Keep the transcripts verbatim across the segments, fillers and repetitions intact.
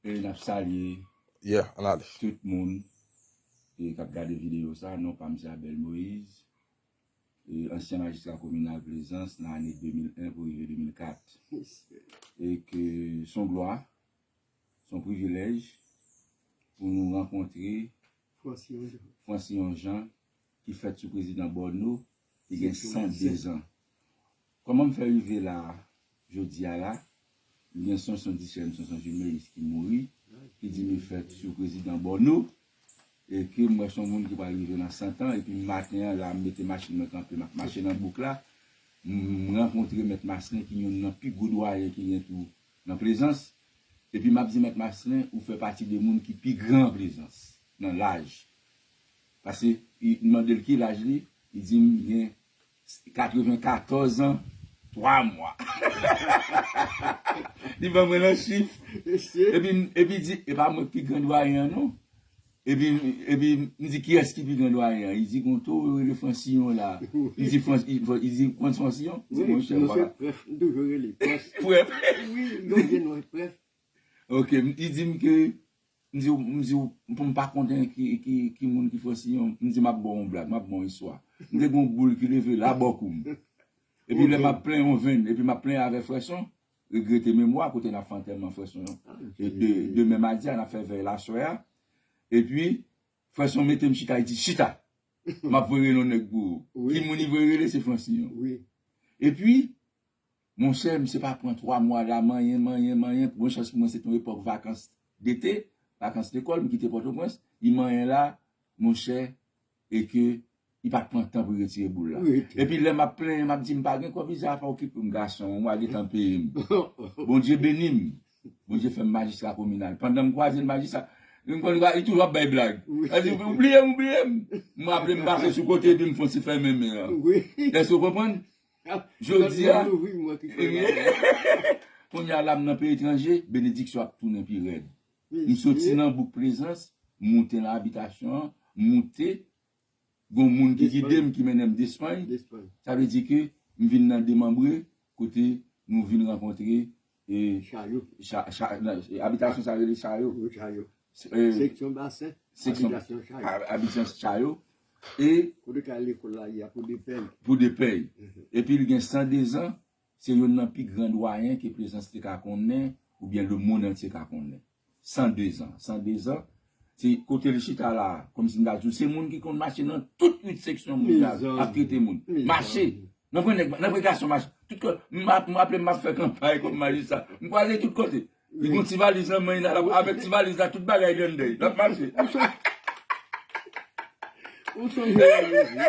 E n ap salye Yeah, ann ale. Tout moun e k ap gade videyo sa. Non pa m se Abel Moïse, e ansyen majistra kominal Plezans nan ane de mil en pou rive de mil kat. E ke s on glwa, s on privilèj pou nou rankontre Francion Jean ki fèt sou prezidan Borno, li gen san de zan. Kòman m fè rive la a, jodi a la, m gen san swasanndisèt, san jimeyis ki mouri, ki di m li fèt sou prezidan Borno, e ke m wè s on moun ki pral rive nan san tan, epi maten an la, m mete machin mwen kanpe, m ap mache nan bouk la, m rankontre mèt Maslin ki youn nan pi gwo dwayen ki gen tou nan Plezans, epi m ap di mèt Maslin, ou fè pati de moun ki pi gran Plezans, nan laj. Paske m mande l ki laj li, li di m gen katrevenkatòz an, twa mwa. Li ban mwen nan chif. Epi, epi di, e pa mwen ki pi gran dwayen an non. Epi, epi m di, kiyès ki pi gran dwayen an? Li di, gon toro yo rele Francion la. M di, Fran- li di, konn Francion? M di, monchè, monchè, prèf, m toujou rele prèf. Prèf. Wi, non, gen non, prèf. Ok, li di m ke M di, m di, pou m pa konnen ki, ki, ki moun ki Francion, m di, m ap ba w yon blag, m ap ba w yon istwa. M te gen yon boul ki leve la bò kou m. Epi lè m ap plen yon venn, epi m ap plen avè Francion, regrete memwa, kote n ap fè antèman Francion an. E de, demen madi a, n ap fè vèy la swè a. Epi, Francion mete m chita, li di, chita! M ap voye rele yon nèg pou ou. Ki moun li voye rele, se Francion. Epi, Monchè, misye pa pran twa mwa la, manyen, manyen, manyen. Bon chans pou mwen, se te yon epòk vakans dete, vakans lekòl, m kite Pòtoprens. Li manyen la, monchè, e ke li pa t pran tan pou retire boul la. Epi lè m ap plenyen, m ap di, m pa gen kòb, li di, a pa okipe m, gason, ou a gentan peye m. Bondye beni m. Bondye fè m majistra kominal. Pandan m kwaze l majistra, m konn li toujou ap bay blag. Li di, ou bliye m, ou bliye m. M raple m pase sou kote, epi m fè yon ti fèmen men an. Èske w konprann? Jodi a, kounye a la m nan peyi etranje, benediksyon ap tounen pi rèd. M soti nan bouk Plezans, m moute nan abitasyon an, m moute, gon moun ki gide m, ki mennen m Despay. Sa vle di ke m vin nan demanbre, kote nou vin rankontre, e, Chayo. Cha- cha- nan- e, abitasyon sa rele Chayo. Wi, Chayo. E, seksyon Basen, seksyon abitasyon Chayo. A- abitasyon Chayo. E kote kay lekòl la ye a, pou de pèy. Pou de pèy. Epi li gen san de zan, se youn nan pi gran dwayen ke Plezans te ka konnen, oubyen lemonn antye ka konnen. San de zan. San de zan, se kote li chita la, kòmsi m ta di w, se moun ki konn mache nan tout uit seksyon moun la, ap trete moun. Mache. Nan pwen nèg, nan pwen gason mache. Tout kote, m ap, m raple m ap fè kanpay kòm majistra. M kwaze tout kote. Li gon ti valiz nan men l la, avèk ti valiz la, tout bagay li anndan l. L ap mache. Ou sonje la, mesye.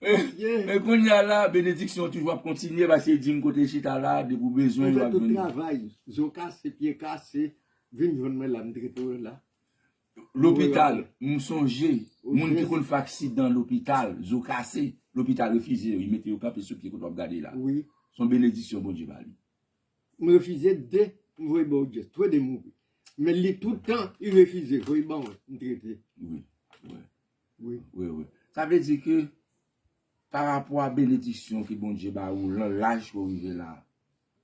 E kounye a la, benediksyon toujou ap kontinye, paske di m kote chita la, depi w bezwen, yo ap vini. Travay, zo kase, pye kase, vin jwenn mwen la, m trete w la. Lopital, m sonje, moun ki konn fè aksidan lopital, zo kase, lopital refize yo, li mete yo kanpe sou pye kote w ap gade la. Wi. Se yon benediksyon Bondye ba li. M refize de, m voye ba w Jess, tou de mouri. Men li tout tan, li refize, voye ba mwen, m trete. Wi, wi. Wi. Wi, wi. Sa vle di ke, pa rapò a benediksyon ke Bondye ba ou, lan laj ke w rive la,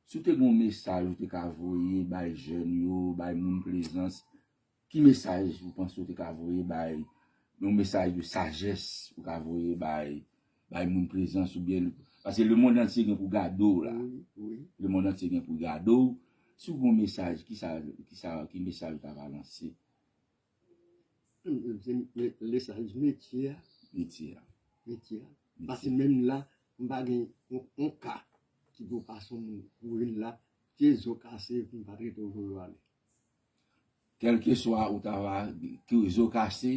si w te gen yon mesaj ou te ka voye bay jèn yo, bay moun Plezans, ki mesaj ou panse w te ka voye bay, yon mesaj de sajès ou ka voye bay, bay moun Plezans oubyen, paske lemonn antye gen pou gade w la. Wi, wi. Lemonn antye gen pou gade w. Si w gen yon mesaj, ki sa, ki sa, ki mesaj ou ta va lanse? M, m, se me- mesaj metye a. Metye a. Metye a. Metye a. Paske menm la, m pa gen yon, yon ka ki pou pase yon moun kouri m la, pye zo kase, pou m pa trete w, voye w ale. Kèlkeswa ou ta va, ke zo kase,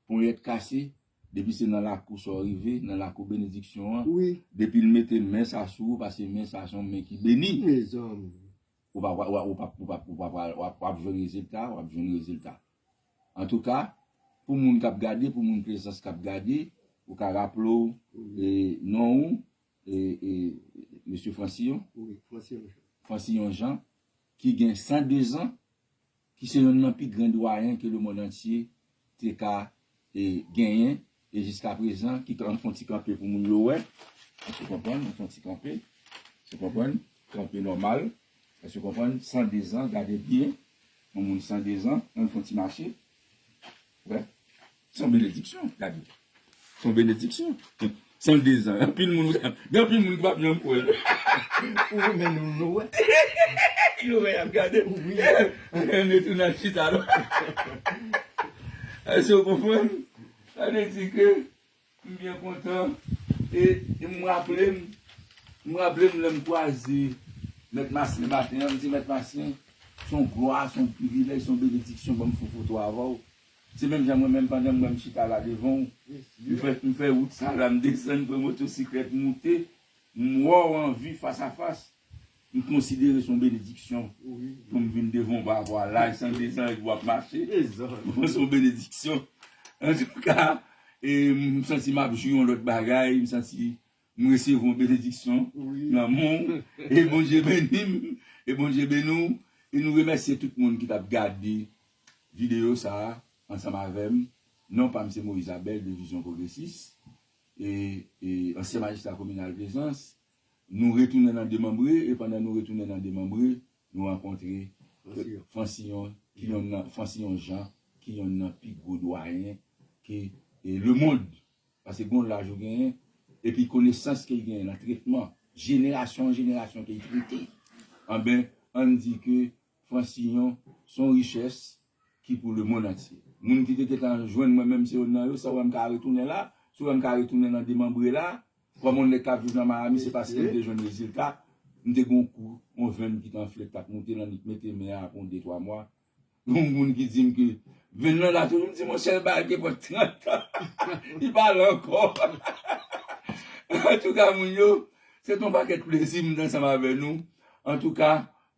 ponyèt kase, depi se nan lakou sa w rive, nan lakou benediksyon an, wi, depi l mete men sa sou ou, paske men sa se yon men ki beni. Mezanmi. Ou pa, ou pa, ou pa, ou pa, ou pa, w ap, w ap jwenn rezilta, w ap jwenn rezilta. Antouka, pou moun k ap gade, pou moun Plezans k ap gade, ou ka raple w, e, non ou, e, e, mesye Francion. Wi, Francion Jean. Francion Jean, ki gen san de zan, ki se yonn nan pi gran dwayen ke lemonn antye te ka, e, genyen, e jiskaprezan, ki, ann fè yon ti kanpe pou moun yo wè. Ou konprann? Ann fè yon ti kanpe. Ou konprann? Kanpe nòmal. Èske w konprann? San de zan, gade byen. Yon moun san de zan, ann fè yon ti mache. Wè. Se yon benediksyon, gade. Se yon benediksyon. San de zan. Anpil moun, gen anpil moun ki p ap janm kwè. Ou renmen nou, nou wè. Yo wè, y ap gade. Wi. Ann retounen al chita la. Èske w konprann? Sa vle di ke m byen kontan. E, e m raple m, m raple m lè m kwaze Mèt Maslen maten an, m di, "Mèt Maslen, se yon glwa, se yon privilèj, se yon benediksyon ban m fè yon foto avè w." Se menm jan mwen menm, pandan m wè m chita la devan w, m fè, m fè wout sa la, m desann, m pran motosiklèt, m moute, m wè w an vi, fas a fas, m konsidere se yon benediksyon pou m vin devan w pa rapò a laj, san de zan, w ap mache. Mwen se yon benediksyon. Antouka, e, m santi m ap jwi yon lòt bagay, m santi m resevwa yon benediksyon nan men w. E Bondye beni m, e Bondye beni w. E nou remèsye tout moun ki t ap gade videyo sa a ansanm avè m. Non pa m se Moïse Abel de Vizyon Pwogresis. E, e ansyen majistra kominal Plezans. Nou retounen nan demanbre, e pandan nou retounen nan demanbre, nou rankontre Francion, ki yonn nan, Francion Jean, ki yonn nan pi gwo dwayen ke, e, lemonn. Paske gon laj ou genyen, epi konesans ke l genyen nan tretman, jenerasyon an jenerasyon ke l trete. Anben, ann di ke Francion se yon richès ki pou lemonn antye. Moun ki te gentan jwenn mwen menm se yonn nan yo, sa w wè m ka retounen la, si w wè m ka retounen nan demanbre la, kòm yon nèg k ap viv nan Miami, se paske m te jwenn rezilta, m te gen yon kou, yon venn ki t anfle, k t ap moute, l annik mete men a pou yon de twa mwa. Gon moun ki di m ke venn nan la toujou, m di, "Monchè, l bay gen pwòt trant an, li pa la ankò." Antouka, moun yo, se t yon pakèt plezi m t ansanm avè nou. Antouka,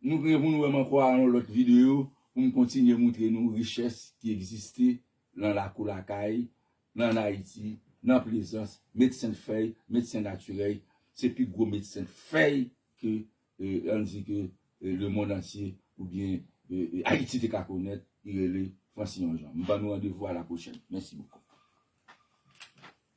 nou gen pou nou wè m ankò a yon lòt videyo pou m kontinye montre nou richès ki egziste nan lakou lakay, nan Ayiti, nan Plezans, medsen fèy, medsen natirèl, se pi gwo medsen fèy ke, e, ann di ke, e, lemonn antye oubyen, e, e, Ayiti te ka konèt, li rele Francion Jean. M ban nou randevou a la pwochèn. Mèsi bokou.